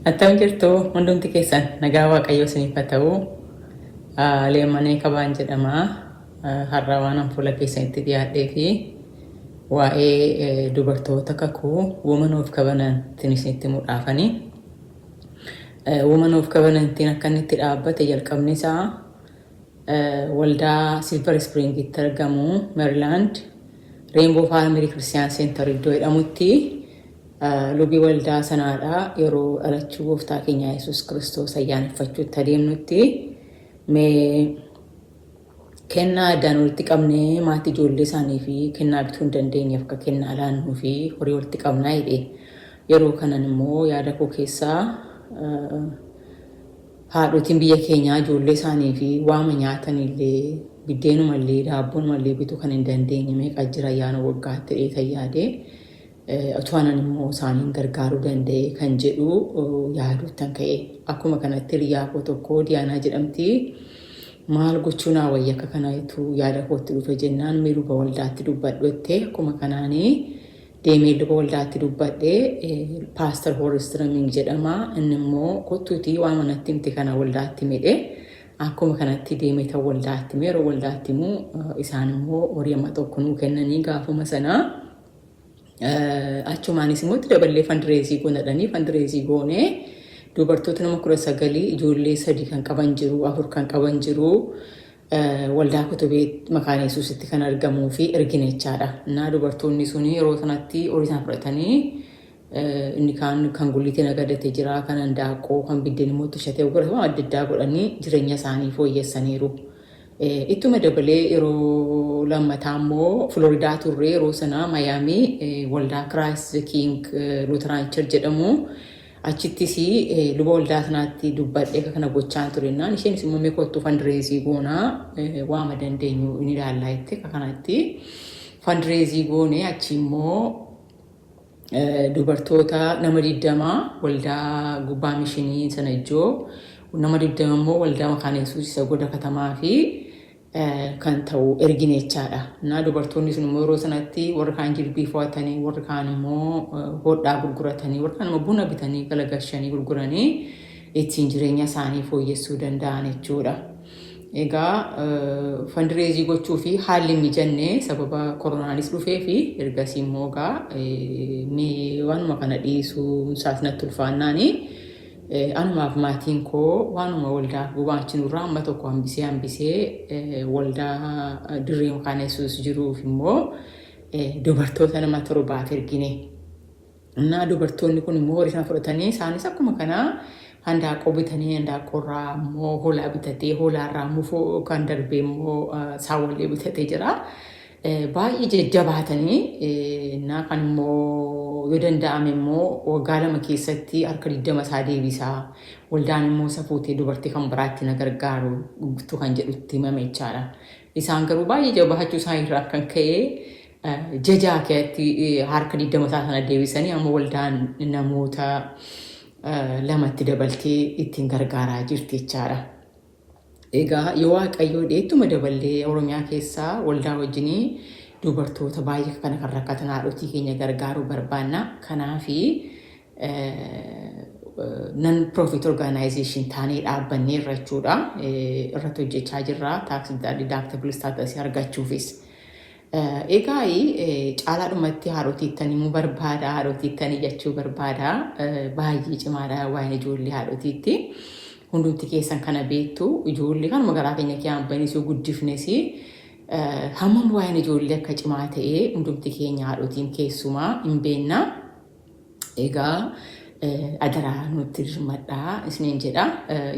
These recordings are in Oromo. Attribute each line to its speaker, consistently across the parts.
Speaker 1: Attam jirtu hundumti keessan? Nagaa Waaqayyoo isiniif haa ta'u. Leemmanee Kabaan jedhama. Har'a waan an fuula keessanitti dhiyaadhee fi waa'ee dubartoota kakuu Women of Covenant isinitti himuudhaafani. Women of Covenantiin akka inni itti dhaabbate, jalqabni isaa waldaa Silver Springitti argamu, Maryland, Rainbow Family Christian Center iddoo jedhamutti, lubii waldaa sanaadha. Yeroo dhalachuu gooftaa keenya Yesuus Kiristoos ayyaaneffachuutti adeemnutti, mee kennaa addaan walitti qabnee maatii ijoollee isaanii fi kennaa bituu hin dandeenyeef akka kennaa laannuu fi horii walitti qabnaa jedhe. Yeroo kanan immoo yaada koo keessaa, haadhotiin biyya keenyaa ijoollee isaanii fi waama nyaatanillee, biddeenumallee, daabbonumallee bituu kan hin dandeenye meeqa jira ayyaana waggaatti dheetan yaade. Utuu anan immoo isaaniin gargaaruu danda'e kan jedhu yaaduuttan ka'e. Akkuma kanatti hiriyaa koo tokko Diyaanaa jedhamti. Maal gochuu naa wayya, akka kanatu yaada kootti dhufe jennaan, mee luba waldaatti dubbadhu jettee. Akkuma kanaanii deemee luba waldaatti dubbadhe. Pastor Hooristiraming jedhama. Inni immoo kottuutii waan manatti himte kana waldaatti midhe. Akkuma kanatti deemee ta'u waldaatti hime. Yeroo waldaatti himu isaan immoo horii amma tokko nuu kennanii gaafuma sanaa. Achumaanis immoo itti daballee fundraise goonadhanii fundraise goonee, dubartoota nama 19, ijoollee sadii kan qaban jiru, afur kan qaban jiru, waldaa Kotobee Makaana Yesuusitti kan argamuu fi ergine jechaadha. Naa dubartoonni suni yeroo sanatti horii isaan fudhatanii, inni kaan kan gulliitii nagadate jira, kan handaaqqoo, kan biddeen immoo tishatee godhatu adda addaa godhanii jireenya isaanii fooyyessaniiru. Ittuma dabalee yeroo lammataa immoo Floridaa turre. Yeroo sana Mayaamii, waldaa Christ the King Lutheran Church jedhamu, achittis luba waldaa sanaatti dubbadhee akka kana gochaan ture naan, isheenis immoo mee kottuu fundraise goonaa, waama dandeenyu ni ilaallaa jette. Akka kanatti fundraise goone. Achi immoo dubartoota nama 20 waldaa gubbaa mishinii sana ijoo, nama 20 immoo waldaa Makaana Yesuus isa goda katamaa fi kan ta'u ergine jechaadha. Na dubartoonni sun immoo yeroo sanatti warri kaan jirbii fo'atanii, warri kaan immoo hodhaa gurguratanii, warri kaan immoo buna bitanii galagashanii gurguranii ittiin jireenya isaanii fooyyessuu danda'an jechuudha. Egaa fundraise gochuu fi haalli hin mijanne sababa koronaanis dhufee fi ergasii immoo egaa mee waanuma kana dhiisuu isaas natti ulfaannaani, anumaaf maatiin koo waanuma waldaaf gumaachinurraa amma tokko hambisee hambisee, waldaa dirree Makaana Yesuus jiruuf immoo dubartoota nama torbaaf ergine. Innaa dubartoonni kun immoo horii sana fudhatanii isaanis akkuma kanaa handaaqqoo bitanii, handaaqqoorraa immoo hoolaa bitatee, hoolaarraa immoo kan darbee immoo saawwallee bitatee jira. Baay'ee jajjabaatanii, innaa kan immoo yoo danda'ame immoo waggaa 2 keessatti harka 20 isaa deebisaa, waldaan immoo isa fuutee dubartii kan biraatti na gargaaru kan jedhutti himame jechaadha. Isaan garuu baay'ee jabaachuu isaanii irraa kan ka'e jajaa keessatti harka 20 isaa sana deebisanii, amma waldaan namoota lamatti dabaltee ittiin gargaaraa jirti jechaadha. Egaa yoo Waaqayyoo dheettuma daballee Oromiyaa keessaa waldaa wajjinii dubartoota baay'ee kana kan rakkatan haadhotii keenya gargaaruu barbaanna. Kanaafi non profit organization taanee dhaabbannee irra jechuudha. Irratti hojjechaa jirra. Tax deductible status argachuufis. Egaa caalaadhumatti haadhotiittan himuu barbaada, haadhotiittan iyyachuu barbaada. Baay'ee cimaadha waa'een ijoollee haadhotiitti. Hundumti keessan kana beektu, ijoollee kanuma garaa keenya kiyaan banis yoo guddifnes, hammam waa'een ijoollee akka cimaa ta'e hundumti keenya haadhotiin keessumaa hin beekna. Egaa adaraa nutti dirmadhaa isiniin jedha.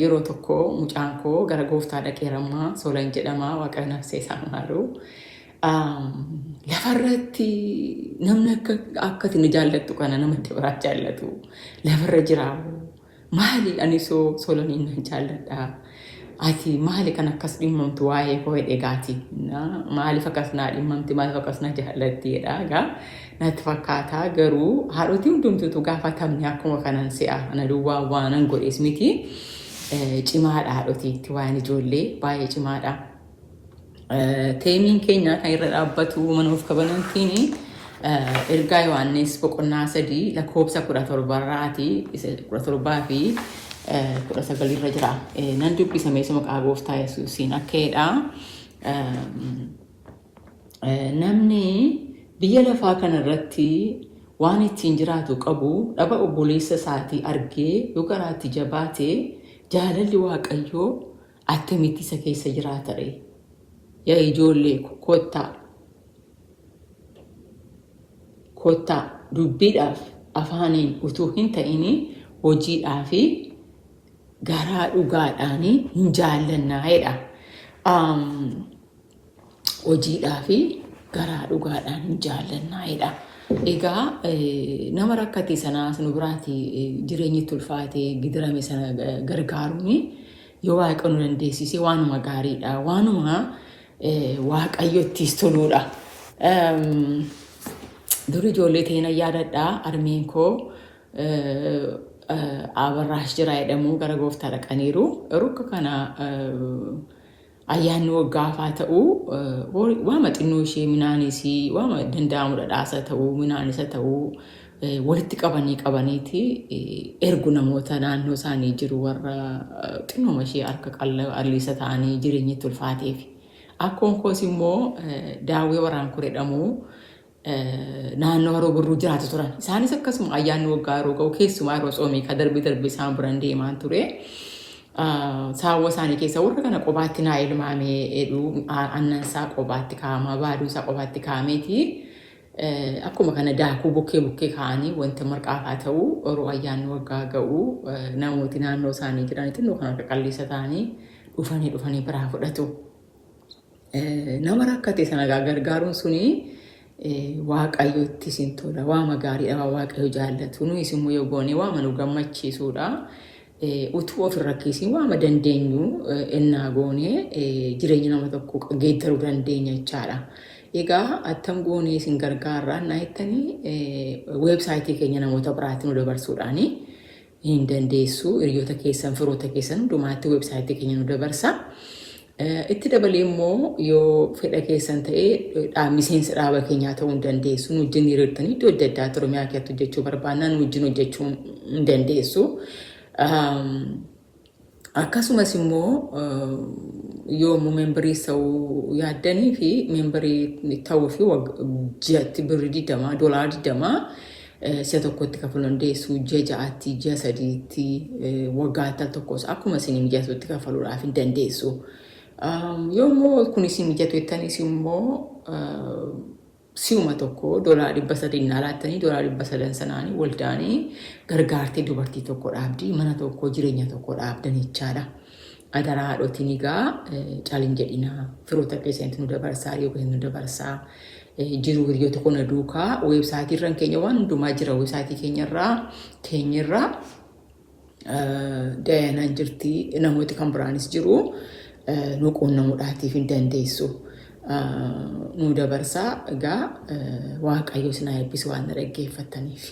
Speaker 1: Yeroo tokko mucaan koo gara gooftaa dhaqeerammaa, Solan jedhama, Waaqa nafsee isaa maaru. Lafarratti namni akka akkati nu jaallattu kana namatti biraa jaallatu lafarra jiraamu maali? Ani soo Solaniin nan jaalladha. Ati maali kan akkas dhimmamtu waa'ee koo jedhe gaati. Maaliif akkas naa dhimmamti, maaliif akkas na jaallatti jedha egaa natti fakkaata. Garuu haadhotii hundumtuutu gaafatamni akkuma kanan si'a ana duwwaa waanan godhes miti. Cimaadha haadhotiitti waa'een ijoollee, baay'ee cimaadha. Themeiin keenya kan irra dhaabbatu Women of Covenantiin Ergaa Yohaannis boqonnaa 3 lakkoofsa 17rraati 17 fi 19 irra jira. Nan dubbisa meesoo maqaa gooftaa Yesuusiin akka jedha. Namni biyya lafaa kana irratti waan ittiin jiraatu qabu dhaba obboleessa isaatii argee yoo garaatti jabaate jaalalli Waaqayyoo attamitti isa keessa jiraata ree? Yaa ijoollee ko, kottaa! Kottaa, dubbiidhaaf afaaniin utuu hin ta'in hojiidhaa fi garaa dhugaadhaan hin jaallannaa jedha. Hojiidhaa fi garaa dhugaadhaan hin jaallannaa jedha. Egaa nama rakkate sanaa nu biraati jireenyi itti ulfaate gidirame sana gargaaruun yoo Waaqa nu dandeessise waanuma gaariidha. Waanuma Waaqayyottis toluudha. Dur ijoollee ta'een yaadadha. Harmeen koo Abarraash jira jedhamu gara gooftaa dhaqaniiru. Rukka kana ayyaanni waggaa faa ta'u waama xinnoo ishee minaanis waama danda'amu dhadhaasa ta'u minaanisa ta'u walitti qabanii qabaniiti ergu namoota naannoo isaanii jiru warra xinnooma ishee harka qalliisa ta'anii jireenyi itti ulfaateef. Akkoon koos immoo Daawwee Waraankor jedhamu naannoo Haroo Birruu jiraatu turan. Isaanis akkasuma ayyaanni waggaa yeroo ga'u keessumaa yeroo tsoomii ka darbii darbii isaan biran deemaan ture. Saawwa isaanii keessa warra kana qobaatti naa ilmaamee jedhu aannan isaa qobaatti kaa'ama baaduun isaa qobaatti kaa'ameeti. Akkuma kana daakuu bukkee bukkee kaa'anii wanta marqaaf haa ta'u yeroo ayyaanni waggaa ga'u namooti naannoo isaanii jiran xinnoo kan akka qalliisa ta'anii dhufanii dhufanii biraa fudhatu. Nama rakkate sana gargaaruun suni Waaqayyotti sin tola. Waama gaariidha waan Waaqayyo jaallatu. Nuyis immoo yoo goone waama nu gammachiisuudha. Utuu of hin rakkisin waama dandeenyu ennaa goone jireenya nama tokko geeddaruu dandeenya jechaadha. Egaa attam goonee isin gargaarra naa jettanii weebsaayitii keenya namoota biraatti nu dabarsuudhaani hin dandeessu. Hiriyoota keessan, firoota keessan hundumaatti weebsaayitii keenya nu dabarsa. Itti dabalee immoo yoo fedha keessan ta'e miseensa dhaaba keenyaa ta'uu hin dandeessu. Nu wajjin hiriirtanii iddoo adda addaatti Oromiyaa keessatti hojjechuu barbaannaan nu wajjin hojjechuu hin dandeessu. Akkasumas immoo yoo immoo membarii ta'uu yaaddanii fi membarii ta'uu fi ji'atti birrii 20 doolaara 20 si'a tokkotti kafaluu dandeessu ji'a 6tti ji'a 3tti waggaatti al tokkos akkuma isin mijatutti kafaluudhaaf hin dandeessu. Yoo immoo kun isin mijatu jettanis immoo si'uma tokko doolaara 300 naa laattanii doolaara 300 sanaanii waldaanii gargaartee dubartii tokko dhaabdi mana tokko jireenya tokko dhaabdan jechaadha. Adaraa haadhotiin egaa calin jedhina firoota keessanitti nu dabarsaa hiriyoota nu dabarsaa jiru hiriyoota koo na duukaa weebsaayitii irran keenya waan hundumaa jira weebsaayitii keenyarraa keenyarraa Dayanaan jirti namooti kan biraanis jiru nu quunnamuudhaatiif hin dandeessu. Nu dabarsaa egaa Waaqayyo isin haa eebbisu waan na dhaggeeffattaniif.